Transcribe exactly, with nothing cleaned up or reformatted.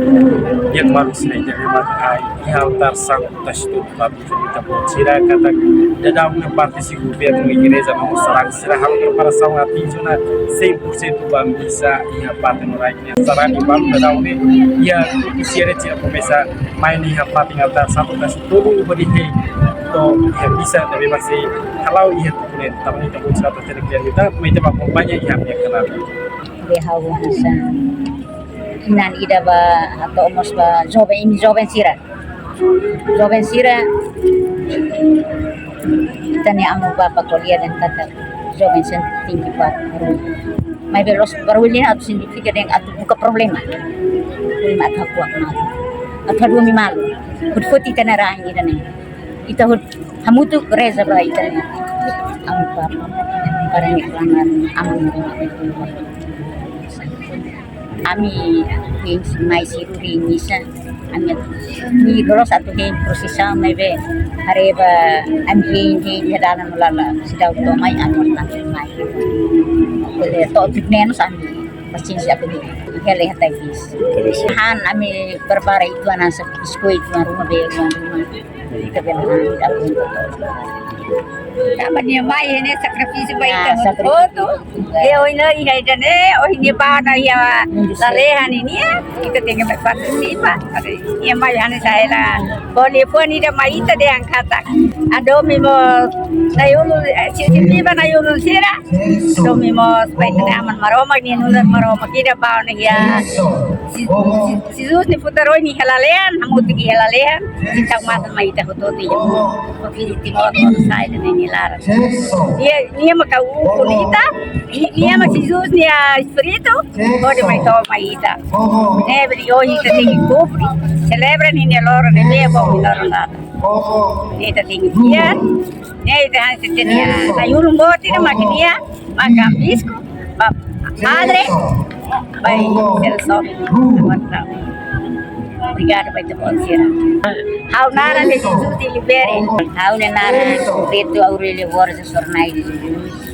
Di'ak maluk sira, ita memang iha altar santu Tasi Tobu, ita-boot sira katak daudaun ne'e parte husi governu, igreja no sarani sira halo preparasaun atu iha ona cem por cento ba misa iha parte no rai. Sarani balu daudaun ne'e, iha sira sira komesa mai iha parte altar santu Tasi Tobu hodi hein to'o iha misa ne'ebé mak sei hala'o iha tuku ne'e. Tanba ne'e ita-boot sira atu hatene kle'an, ita mai ita bá akompaña iha ami-nia kanál. Be ha'u hanesan inan ida ba, hato'o mós ba joven, imi joven sira. Joven sira, ita-nia amu bapa ko'alia dehan katak joven sira tenke buat barullu. Maibé la'ós barullu ne'e atu signifika dehan atu buka problema. Problema atu hakuak malu, atu hadomi malu. Hut-hut ita-nia rain ida-ne'e. Ita hut hamutuk reza ba ita-nia amu bapa, para nia klaran aman. Ami hein mai sira-nia misa, ami, ami loloos atu hein prosisaun, maibé haree ba ami hein, hein iha dalan no lala seidauk to'o mai, ami mai. Bele to'o tuir menus ami pasiénsia atu hein. Hela iha Taibis. Terus. Han ami prepara uitoan, hanesan biskut, uitoan ruma, bee uitoan ruma. Ita bele han ita pun. Tanba nia mai ne'e sakrifísiu ba ita. Ah, sakrifísiu. Hotu. Iha oin ne'e, iha ida-ne'e, ohin nia bá ona iha lalehan nian, ita tenke mai partisipa. Nia mai hanesan hela. Bele fó nia ida mai ita dehan katak hadomi mós nai-ulun, eh, si, si, biba nai-ulun sira. Hadomi mós ba ita-nia Aman Maromak, nia nu'udar Maromak ida bá ona iha. Si, si, Jesus nia futar oin iha lalehan, hamutuk iha lalehan, seidauk matan mai ita hotu-hotu iha. Filho Timor, Buenos Aires, ne'e nia laran. Nia, nia maka ukun ita, ni-, nia mak Jesus nia espíritu, hodi mai to'o mai ita. Ne'ebé ohin ita tenke kumpre, selebra ninia loron ne'ebé bom, loron data. Ne'e ita tenke fiar, ne'e ita hanesan ita-nia nai-ulun boot ida mak nia, maka bisku, ba padre, bai selesor. Obrigadu ba ita-boot sira. Ha'u naran Jesusi Libere. Ha'u-nia naran Beto Aurelio Borges Sornai de Jesus.